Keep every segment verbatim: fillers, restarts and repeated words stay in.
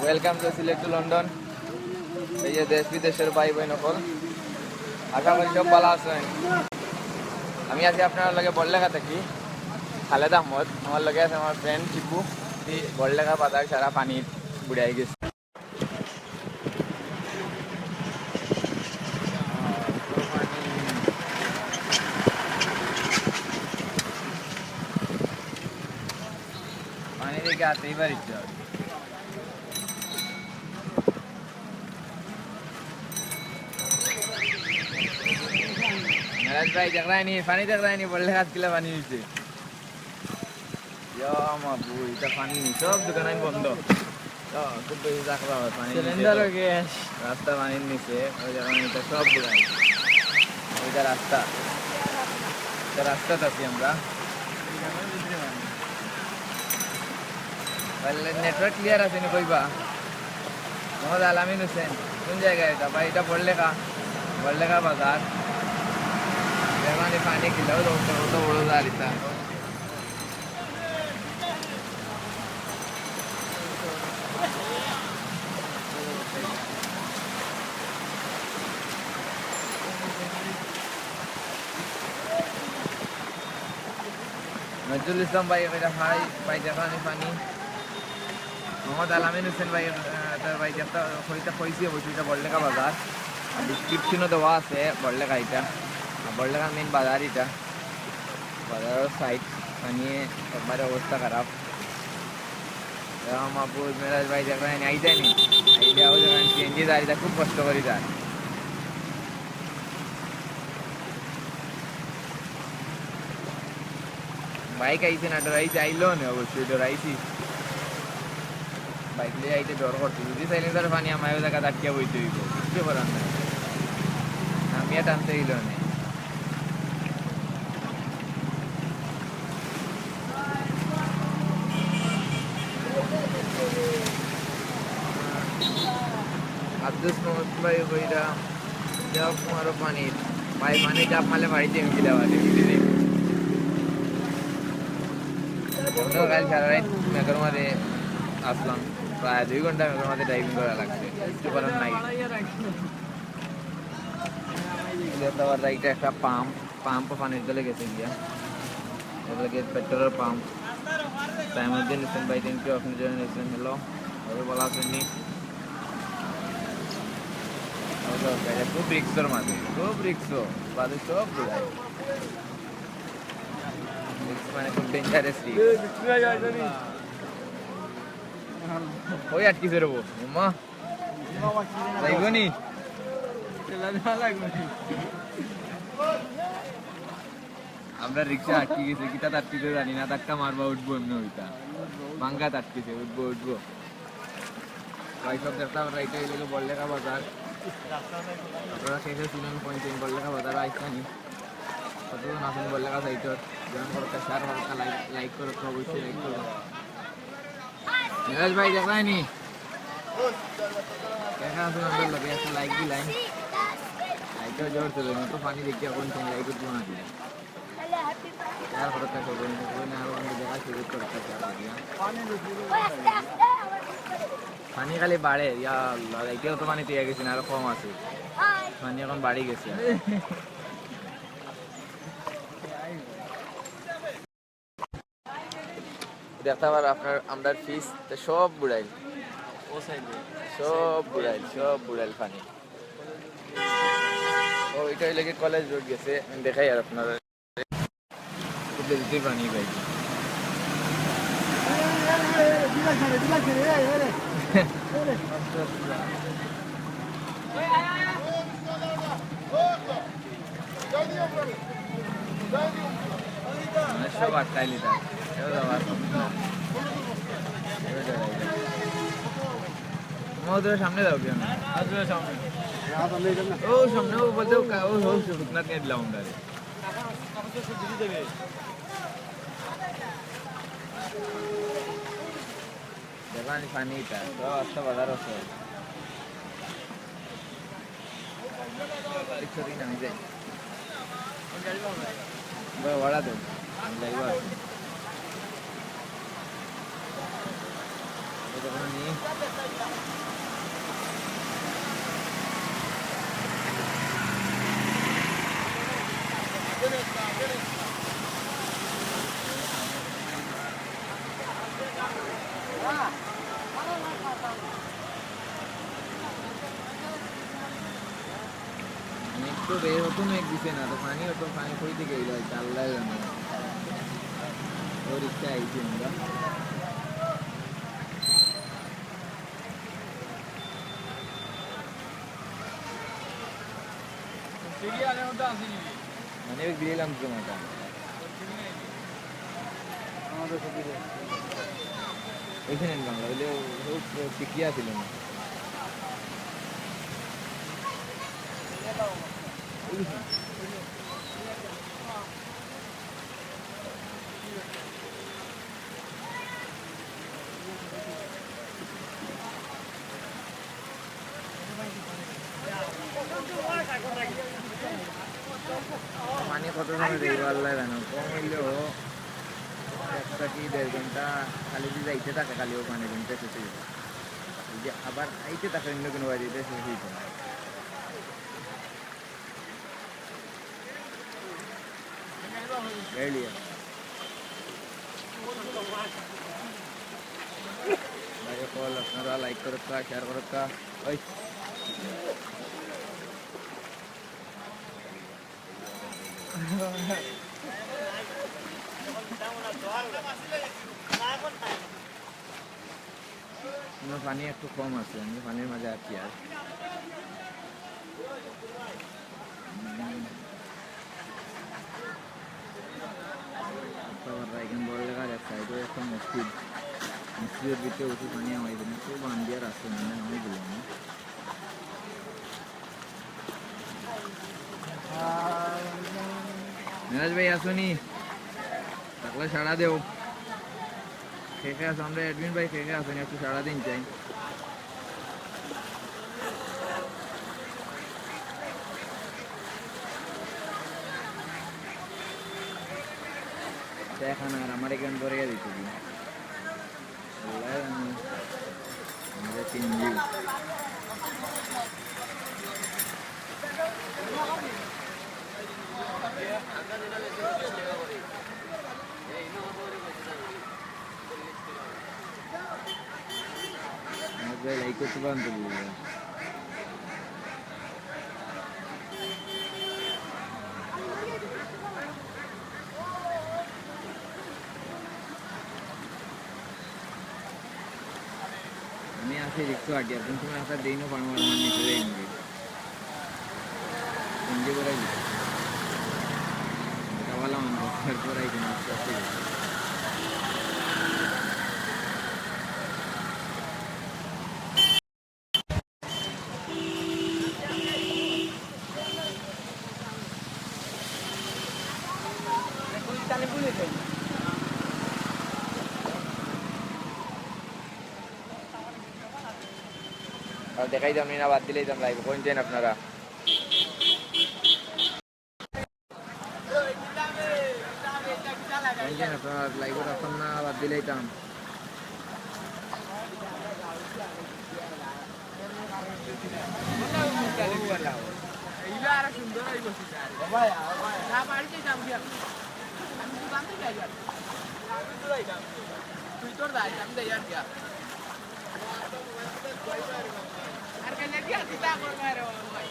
Welcome to Sylhet to London। এই যে দেশ বিদেশর ভাই বইন অকল, আশা করি সব ভালা আছইন। আমি আছি আপনারার লগে বড়লেখা থাকি, খালেদ আহমদ। আমার লগে আছে আমার friend টিপু। এই বড়লেখা বাজার সারা পানিত বুড়াই গেছে। পানি দেখি আতেই পারিস না। মেরাজ ভাই, দেখরায়নি, পানি দেখরায়নি, বড়লেখাত কিলা পানি অইছে। ইয়া মাবুদ, ইটা পানি নি, সব দোকান আইন বন্ধ। তো, খুব বেশি ঝাঁকড়া অয়, পানি নিচে cylinder তো। ও গ্যাস। রাস্তা পানির নিচে, ওই জায়গা নিচে সব বুড়াই। ওইটা রাস্তা। তো রাস্তাত আছি আমরা। তাইলে network clear আছে নি কইবা? মোহাম্মদ আলামিন হোসেন, কোন জায়গা ইটা? ভাই, ইটা বড়লেখা, বড়লেখা বাজার। এখানে পানি কিলা, অত, অত বড় জার ইটা। নজরুল ইসলাম ভাই, এটা ভাই, ভাই, দেখো আমি পানি। মোহাম্মদ আলামিন হোসেন ভাই, আহ, তার ভাই, দেখো, কইতা কইছি অবশ্যই, এটা বড়লেখা বাজার। আর description-ও দেওয়া আছে বড়লেখা এটা। আর বড়লেখার main বাজার এটা। বাজারর side পানিয়ে একবারে অবস্থা খারাপ। ইয়া মাবুদ, মেরাজ ভাই, দেখো, এনে আইতায়নি। আইলে আবার যখন সিএনজি যায়, এটা খুব কষ্ট করি যায়। বাইক আইছে না, ডরাইছি, আইলো না, অবশ্যই ডরাইছি। বাইক লইয়া আইতে ডর করছি, যদি silencer পানি আমার ওই জায়গা আটকিয়া বইতে অইবো, কিচ্ছু করার নাই। নামিয়া টানতে অইলো না। আব্দুস মোহাম্মদ ভাই কইরা, যাও তোমারও পানি। ভাই, পানি চাপ মারলে বাড়িতে এমনি দেওয়া, এমনি নেই। আমরা কাল সারা রাত মেঘর মাঝে আসলাম, প্রায় দুই ঘন্টা মেঘর মাঝে driving করা লাগছে, কিচ্ছু করার নাই। এটা আবার রাইটে একটা পাম্প, পাম্প পানির তলে গেছে গিয়া। এর লগে পেট্রোলের পাম্প। সাইমুদ্দিন হোসেন ভাই, thank you, আপনি join হয়েছেন। Hello, ভাই, ভালা আছেন নি? খুব রিক্সর মাঝে, খুব রিক্স, বাদে সব ঘুরায়। রিক্স মানে খুব dangerous রিক্স। ওই আটকিছে রে বউ, মা। যাইবো নি? আমরা রিক্সা আটকি গেছে, কিতা আটকিছে জানি না, ধাক্কা মারবা, উঠবো এমনি ওইটা। ভাঙ্গাত আটকিছে, উঠবো, উঠবো। ভাই সব দেখতে পাররা, এটা হইলো গিয়ে বড়লেখা বাজার। আপনারা কে কে চিনইন, কোন চিন বড়লেখা বাজার আইসনি? কতজন আছেন বড়লেখা সাইটর? Join করো, share করো, like, like করো, অবশ্যই like করো। মিরাজ ভাই, দেখলায়নি? দেখা আছে, আমরা লগে একটা like দিলাম। Like-ও জোর চলে, আমি তো পানি দেখি এখন কোন like উঠবো না দিলে। আর হঠাৎ করে বলি, বলি না, আর আমি দেখা শুরু করে একটা share করি, হ্যাঁ? পানি খালি বাড়ে, ইয়া আল্লাহ, দেখি অত পানি পেয়ে গেছি না, আরো কম আছে। পানি এখন বাড়ি গেছে। দেখতে পাররা আপনার, আমরার ফিস তো সব বুড়াইল, ও সাইডে। সব বুড়াইল, সব বুড়াইল পানি। ও, এটা হইলে কি কলেজ রোড গেছে, আমি দেখাই আর আপনারা। খুব বেশি পানি ভাই। মানে সব আটকাইলি তার। কেউ যাওয়ার পথ নাই। কেউ যাওয়ার পথ নাই। তোমার ওদের সামনে যাও কেন? ও সামনে, ও বলতে ও কা-, ও, ও শুকনাত নিয়ে দিলাম আমরা। দেখো, আমি পানি এটা, তো আস্তে বাজার আছে। রিক্সা দিয়ে নামি যাই। ভাই, ভাড়া দেন, আমি যাইবো আর কি। মেঘ তো বের হতো, মেঘ দিছে না, তো পানি অত পানি কই থেকে এলো, এটা আল্লাহ জানে। ও রিক্সা আইছি আমরা। মানে, ওই গ্রিল আনতে তোমার। ওইখানে বাংলা হইলে ও, ও, ও শিখিয়া ছিল না। ওইখানে। পানি কত সময় দেই, আল্লাহ জানে। কম হইলেও একটা কি দেড় ঘন্টা খালি যদি যাইতে থাকে, খালি ও পানি ঘন্টা শেষ হয়ে যায়। যদি আবার আইতে থাকে অন্য কোনো বাড়িতে, শেষ হইতো না। এই লিয়া। ভাই সকল, আপনারা like করুক্কা, share করুক্কা। ওই। না, পানি একটু কম আছে, আমি পানির মাঝে আছি আর। উম। আবার এখানে বড় লেখা আছে, সাইডে একটা মসজিদ। মসজিদের ভিতরে উঠে পানি আমার এখানে খুব আন্দিয়ার আছে, মানে আমি বললাম না। মিরাজ ভাই, আসুনি। থাকলে সাড়া দেও। কে কে আছো? আমরা অ্যাডমিন ভাই কে কে আছেন? একটু সাড়া দিন চাই। এখন আর আমার এখান ধরে দিতে দিন। আমরা তিন দিন। ভাই, লাইক করতে পারেন তো বলবো। আমি আছি রিক্সা আগে, কোন সময় আপনার দেই না পারবো, আমার নিচে যাই আমি। গেঞ্জি পরাই দিতে। এটা ভালো আমার, তারপর আইছি না, আস্তে আস্তে গেছি। আর দেখাইতাম নি না, বাদ দিলাইতাম লাইভ। কোন চেন আপনারা? কোন চেন আপনারা? লাইভ রাখতাম না, বাদ দিলাইতাম। এইটা আরো সুন্দর হইব, না, বাড়িতে যাও গিয়া। আমি দোকান থেকে যাই আর। তুই তোর যাই, আমি যাই আর গিয়া। আর কেন গিয়া চিন্তা করবে রে ভাই?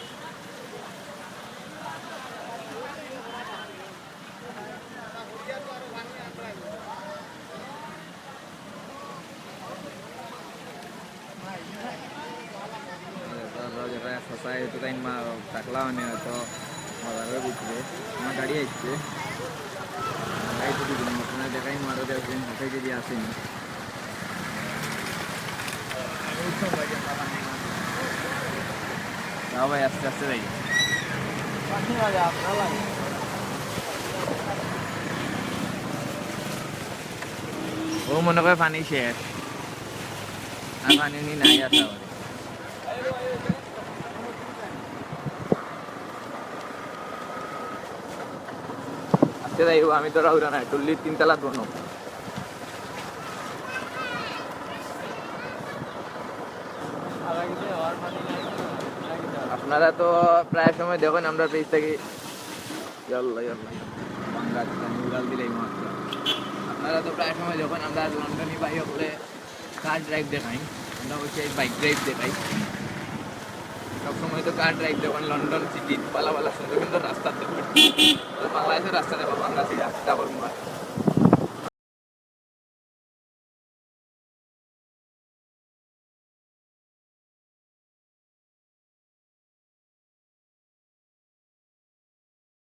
তারা যেটা society তাই মা-, টাকলা মানে হয়তো বাজারের ভিতরে আমার গাড়ি আইছে। গাড়ি তো দিবেন, আপনারা দেখাই মারো দেখবেন, হাতে যদি আসেনি। যাও ভাই, আস্তে আস্তে যাই। ও মনে করে পানি শেষ, আর পানি উনি নাই আসা। আস্তে যাই, আমি তো রাউরা নাই, টুল্লি তিনতলা দোনো। আপনারা তো প্রায় সময় দেখইন আমরা পেজ থাকি, ইয়াল্লা, ইয়াল্লা, ইয়াল্লা, বাংলা একটা নিউরাল দিলেই মাত্র। আপনারা তো প্রায় সময় দেখইন আমরা লন্ডনি ভাই হকলে কার ড্রাইভ দেখাই, আমরা অবশ্যই বাইক ড্রাইভ দেখাই। সবসময় তো কার ড্রাইভ দেখান লন্ডন সিটি, ভালা ভালা সুন্দর সুন্দর রাস্তা দেখান। তো বাংলাদেশের রাস্তা দেখো, বাংলা সিটি ডাবল মার।